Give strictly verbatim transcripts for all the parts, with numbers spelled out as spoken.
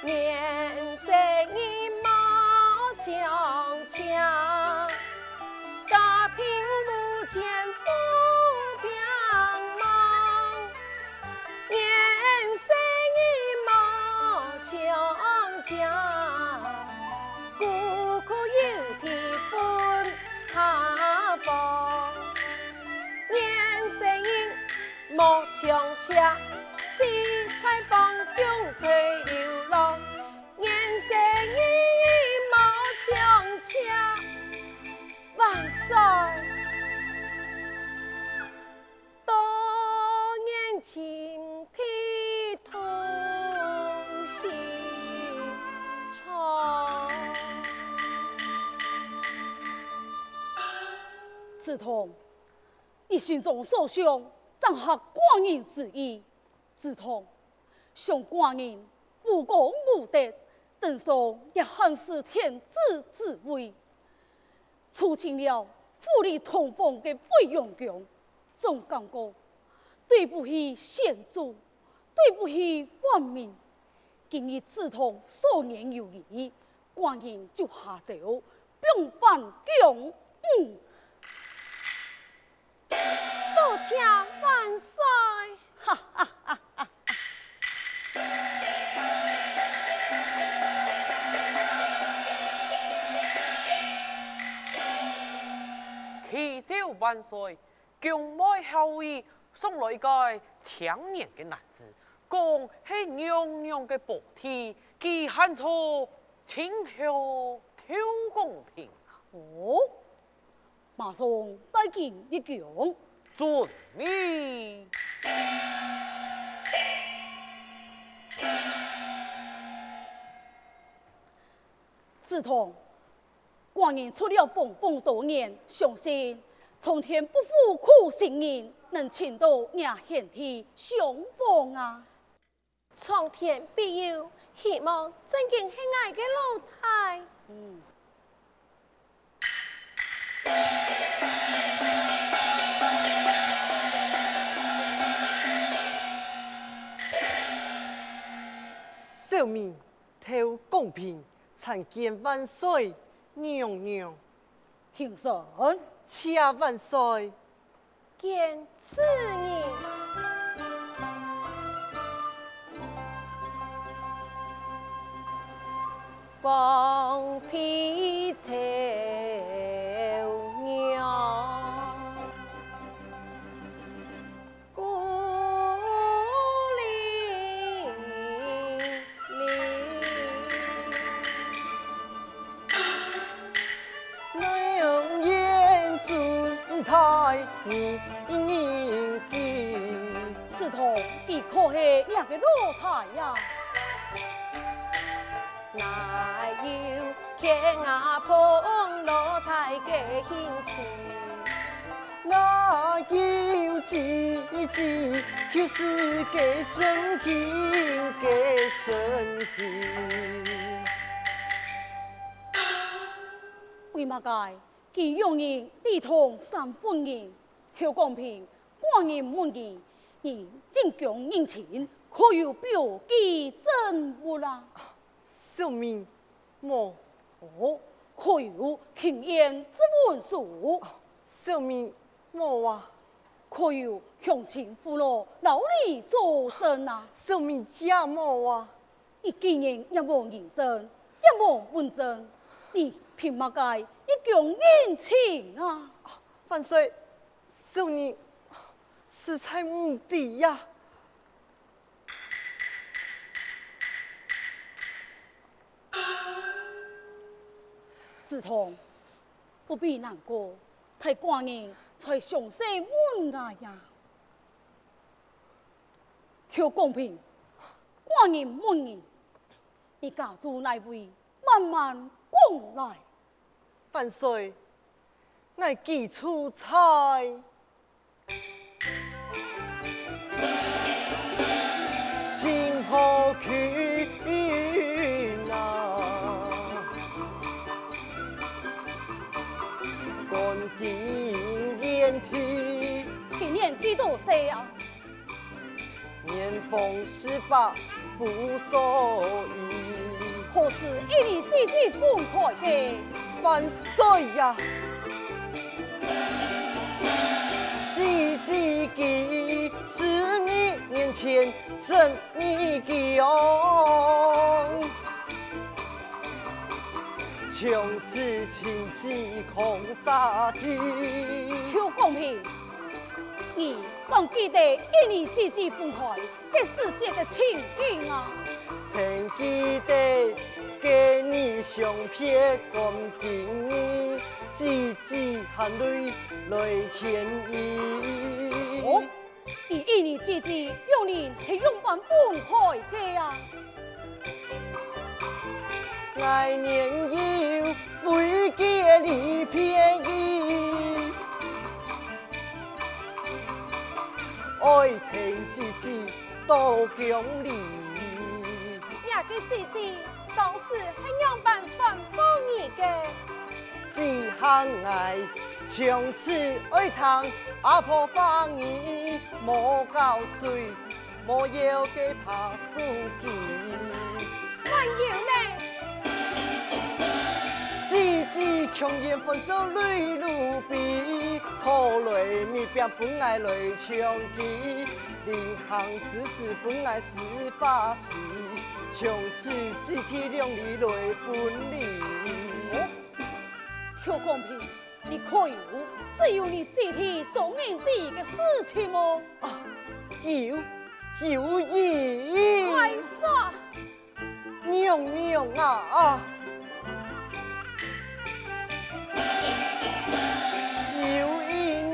年岁人莫相抢，家贫路贱富病忙。年岁人莫相抢，孤苦有地分他方。年岁人 莫抢车，自在放风吹流浪。年岁人莫抢车，万岁！多年情天同心肠。梓童， 你心中所想，正合寡人之意。梓童，想寡人無功無德，登上這漢室天子之位，觸犯了富麗堂皇个惠陽宮，總感覺對不起先祖，對不起皇命。今日梓童所言有理，寡人就下詔，放還宮女。 多謝萬歲！哈哈哈哈！啟奏萬歲，宮外校尉送來一個青年个男子，講係娘娘个胞弟，佢喊做清后竇廣平。哦， 馬上帶佢入宮。遵命。梓童，寡人出了封封多年，相信蒼天不負苦心人，能尋到若賢弟相逢啊！ 蒼天庇佑，希望正經係𠊎个老弟。嗯。小民竇廣平，參見萬歲娘娘。 平身。謝萬歲。見主人。放屁臭尿。 孤零零。兩眼睁大你人見。梓童，佢可係若个老弟呀？ 哪有欠阿婆老弟个興趣？哪有姊姊，就是个身體，个身體。為麼个佢用人禮堂三分人？竇廣平，寡人問你，你入宮認親，可有表記證物啊？ 小民無。哦，可有欽謦之文書？小民無啊。可有鄉親父老摎你作證啊？小民也無啊。你既然也無人證，也無文證，你憑麼个入宮認親啊？萬歲，小人實在毋知呀。 梓童，不必難過，待寡人再詳細問來呀。竇廣平，寡人問你，你家住哪位？慢慢講來。萬歲，𠊎居住在 清河區啊，觀景園地。今年幾多歲啊？年方十八無所依。何時你二姊姊分開个？萬歲呀！姊姊佢十二年前，十二佢哦，從此情之空沙地。邱廣平，你敢記得你二姊姊分開 該時節个情景啊？曾記得該日相別趕緊，姊姊含淚來牽衣。哦，你二姊姊兩人係仰般分開个啊？𠊎年幼，非佢離別意， 愛聽姊姊到鄉里。若个姊姊當時係仰般吩咐你个？只喊𠊎從此愛聽阿婆話語，莫搞衰，莫要該把手機。還有呢？ 姊姊強顏歡笑淚如悲，討來米餅分𠊎來充飢，臨行之時分𠊎施法事，從此姊弟兩人來分離。哦，邱廣平，你確有只有你姊弟所認知个事情無？啊，有，有矣！快說！ 娘娘啊！有一日，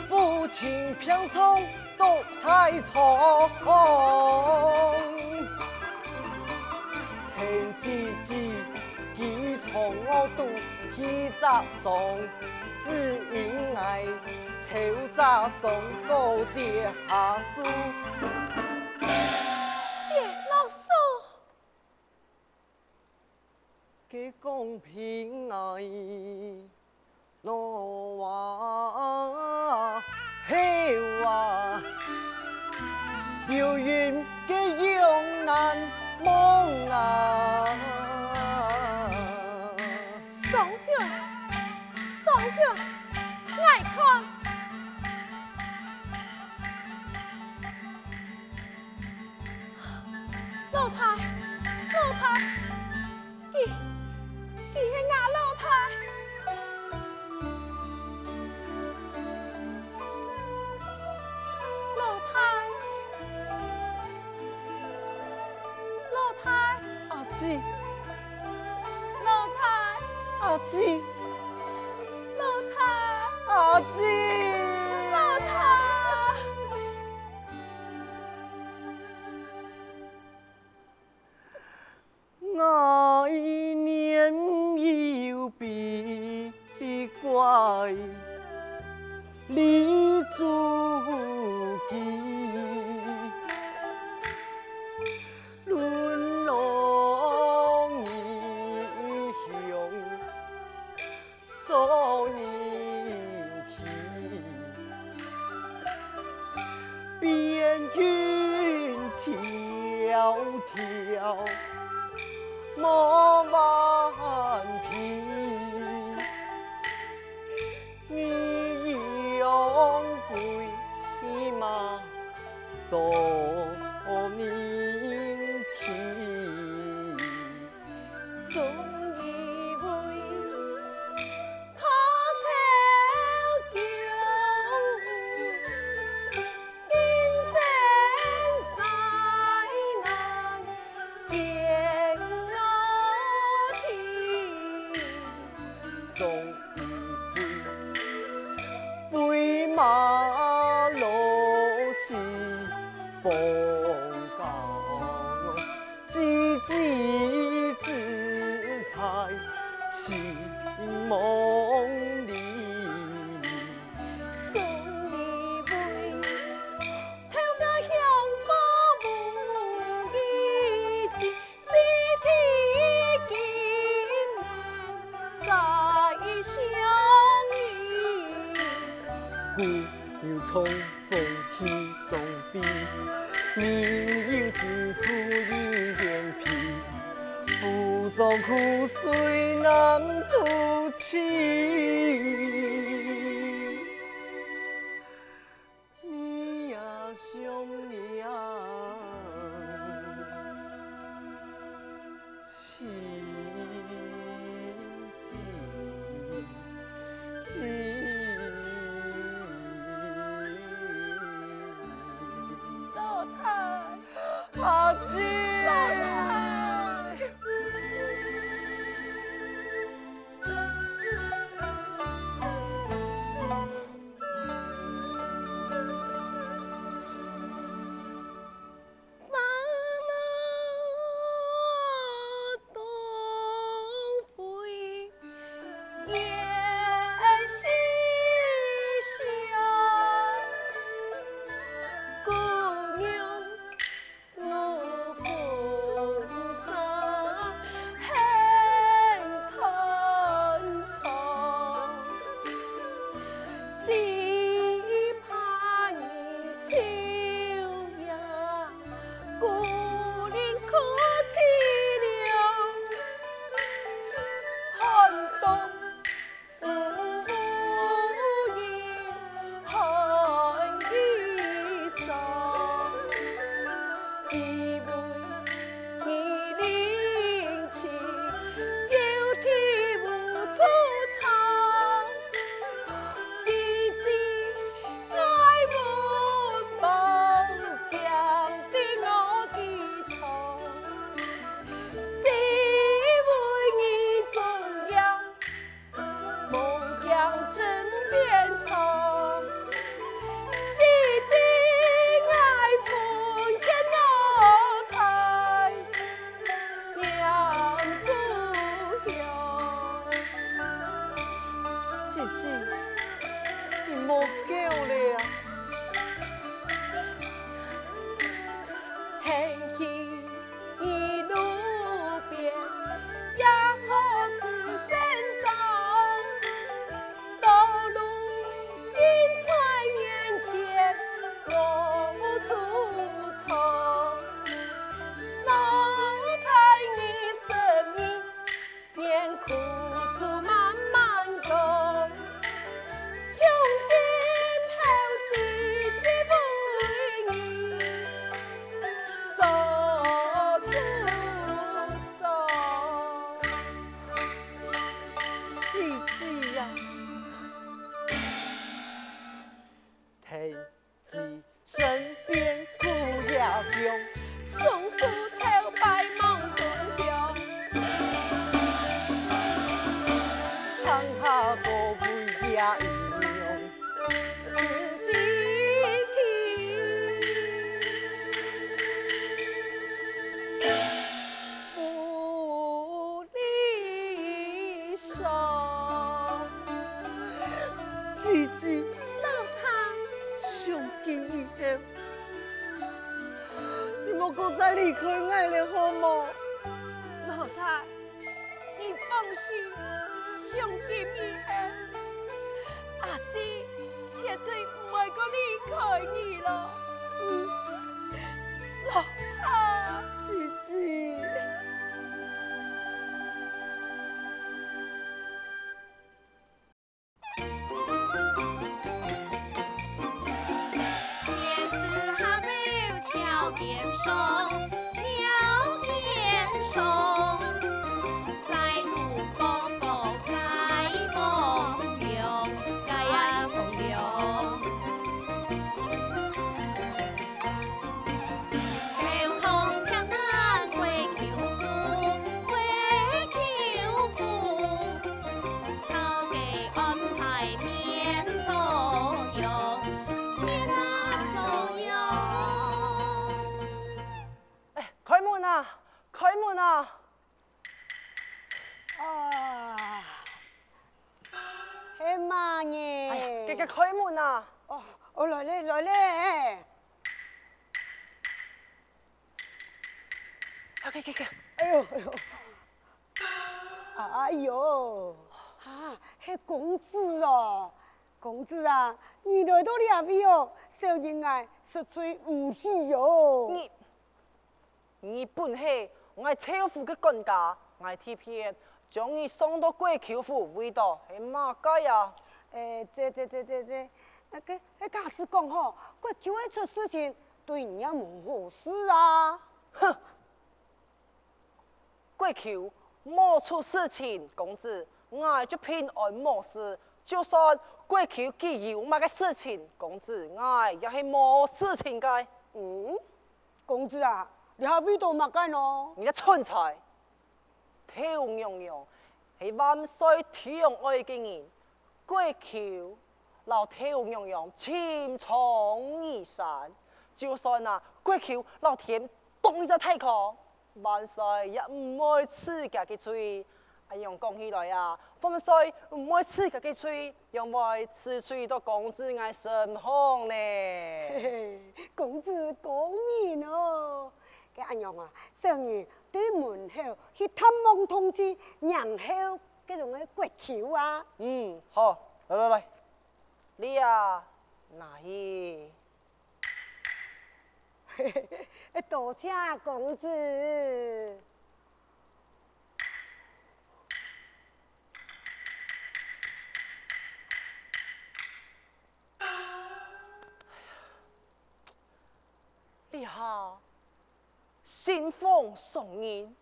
父親病重倒在床，聽姊姊佢床肚去隻床，只因𠊎 頭隻床高跌下手。跌落手。該廣平啊，老啊，後啊，流雲个永難忘啊。 雙兄，雙兄，𠊎看。老弟，老弟，佢，佢係吾老弟。 老弟，老弟。阿姊。老弟。阿姊。老弟。阿姊。老弟。有金箍银眼皮，武松苦水难度尽。你呀，兄弟啊， 老太，阿姊！老太！姐姐，你莫噭了啊！ 姐姐呀！ 姐姐，老太，從今以後，你莫過再離開𠊎了，好無？老太，你放心，從今以後，阿姊絕對毋會過離開你了。嗯，老太。姐姐。哎，開門啊！開門啊！啊，係麼人？哎呀，該，該，開門啊！哦，哦，來咧，來咧。快，快，快，快！哎喲，哎喲。 哎喲，啊，係公子哦！公子啊，你來到這位哦，小人𠊎實在毋喜哦。你，你本係𠊎趙府个管家，𠊎特別將你送到國舅府為到係麼个啊？欸，這這這這這，該該該假使講吼，國舅會出事情，對你也無好事啊。哼！國舅無出事情，公子，𠊎就平安無事。就算國舅佢有麼个事情，公子，𠊎也係無事情个。嗯，公子啊，你還為到麼个呢？你个蠢材！ 竇娘娘係萬歲疼愛个人，國舅摎竇娘娘情重如山。就算啊，國舅摎天當一隻大康，萬歲也毋會治佢个罪。恁樣講起來啊，萬歲毋會治佢个罪，仰會治罪到公子𠊎身項呢？嘿嘿，公子高明哦！該恁樣啊，小人 對門口去探望通知，然後該種个國舅啊。嗯，好，來來來，這啊，拿去。多謝公子。 這下新豐上任，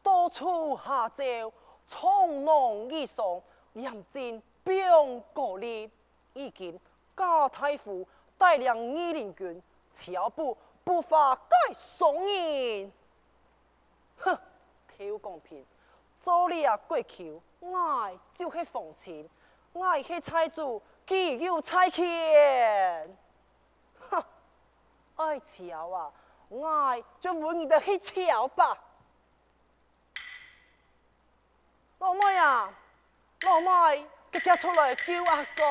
到處下詔，床礱以上，嚴禁放高利。如今賈大夫帶領御林軍，搜捕不法个商人。哼，竇廣平，做這國舅，𠊎就係皇親，𠊎係財主，佢有財權。 哼，愛搜啊，𠊎就分你兜去搜吧。老妹啊，老妹，遽遽出來救阿哥！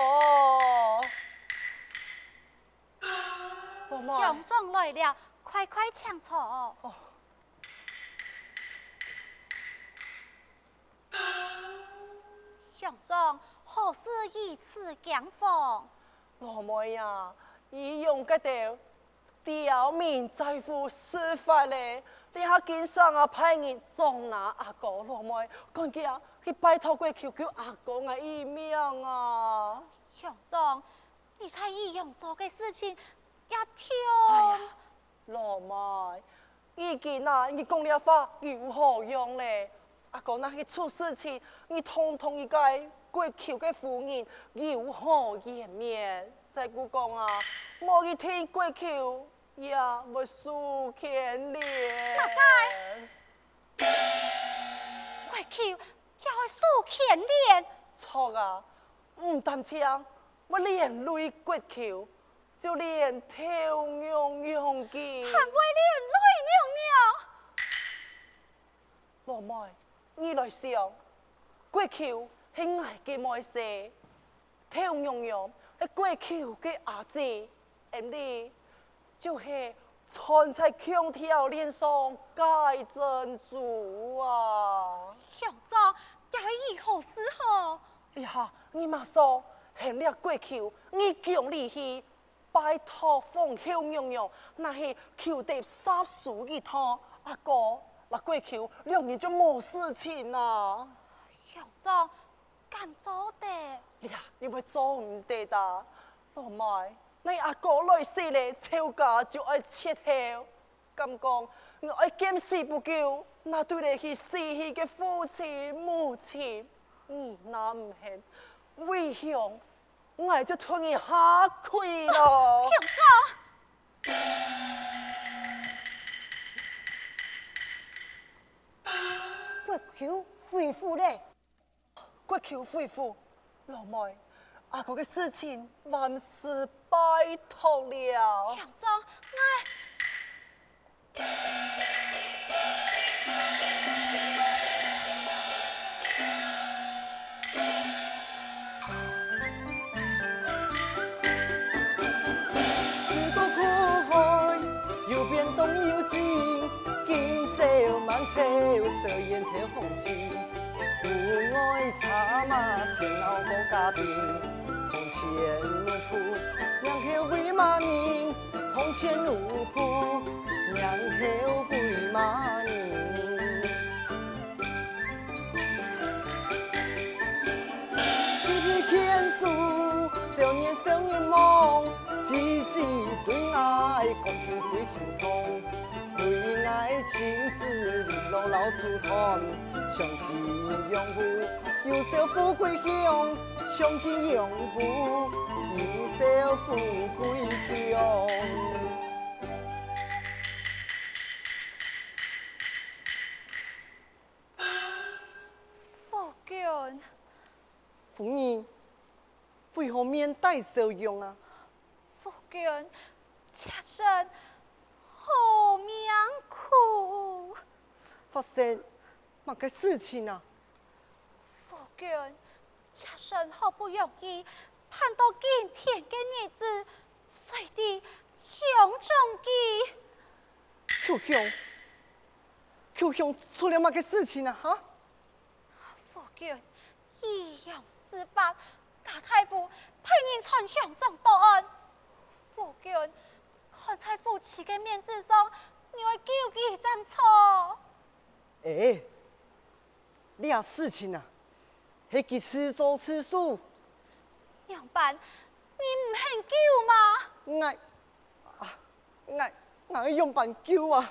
老妹。鄉長來了，快快請坐。哦。 鄉長，何事如此驚慌？老妹啊，以往該兜刁民載富是法咧，這下經常啊派人捉拿阿哥。老妹，趕緊啊去拜託國舅救阿哥𠊎一命啊！鄉長，你在以往做个事情，也忒……哎呀， 老妹，如今啊，你講這話有何用咧？阿哥若係出事情，你堂堂一個國舅个夫人有何顏面？再過講啊，無一定國舅也會受牽連。麼个？國舅也會受牽連？著啊，毋單淨會連累國舅， 就連竇娘娘佢。還會連累娘娘？老妹，你來想，國舅係𠊎个妹婿，竇娘娘係國舅个阿姊，恁呢就係纏在共條鏈上个珍珠啊！鄉長，這係如何是好？這下，你馬上喊這國舅，你講理去， 拜託皇后娘娘，若係求得煞書一趟，阿哥摎國舅兩人就無事情啊。鄉長，敢做得？這，你會做毋得啊！老妹，若阿哥來世咧，趙家就愛絕後。敢講，你愛見死不救，哪對得起死去个父親母親？你若毋肯，為兄 𠊎就同你下跪囉！鄉長！國舅回府咧！國舅回府，老妹，阿哥个事情萬事拜託了。鄉長，𠊎 金子瓗瓗老鼠洞，賞金用戶，有少富貴鄉，賞金用戶，有少富貴鄉。夫君，夫人，为何面带笑容啊？夫君，妾身好命苦。发生么个事情啊？夫君，妾身好不容易盼到今天个日子，睡在香中记。秋香，秋香出了么个事情啊？哈？夫君，以阳失法，家大夫派人传香中到案。夫君，看在夫妻个面子上，你爱救佢正著。 哎，這事情啊，係佢自作自受。仰般，你毋肯救嗎？𠊎，啊，𠊎，𠊎愛仰般救啊？